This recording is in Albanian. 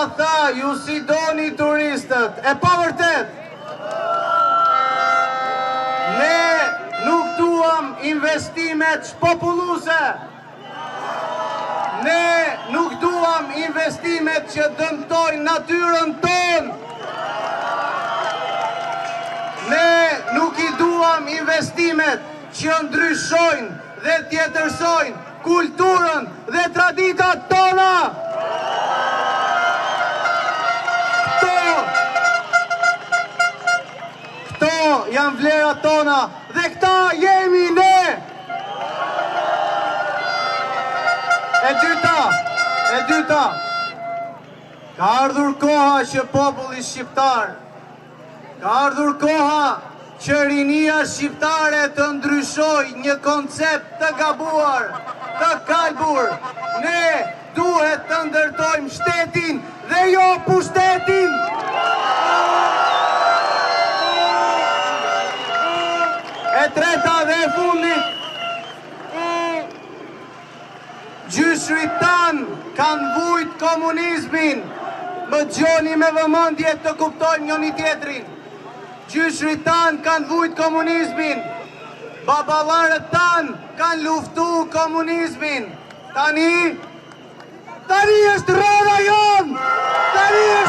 Rama tha, ju s'i doni turistët. E pavërtetë! Ne nuk duam investimet shpopulluse. Ne nuk duam investimet që dëmtojnë natyrën tonë. Ne nuk i duam investimet që ndryshojnë dhe tjetërsojnë kulturën dhe traditat tona. Këto Këto janë vlerat tona dhe këta jemi ne. E dyta, e dyta, ka ardhur koha që populli shqiptar, ka ardhur koha që rinia shqiptare të ndryshojë një koncept të gabuar, të kalbur. Ne duhet të ndërtojmë shtetin dhe jo pushtetin. E treta dhe e fundit, gjyshrit tanë kanë vujt komunizmin. Më dëgjoni me vëmendje të kuptojmë njëri tjetrin. Gjyshrit tanë kanë vujt komunizmin. Baballarët tanë kanë luftu komunizmin. Tani, tani është radha jonë! Tani është.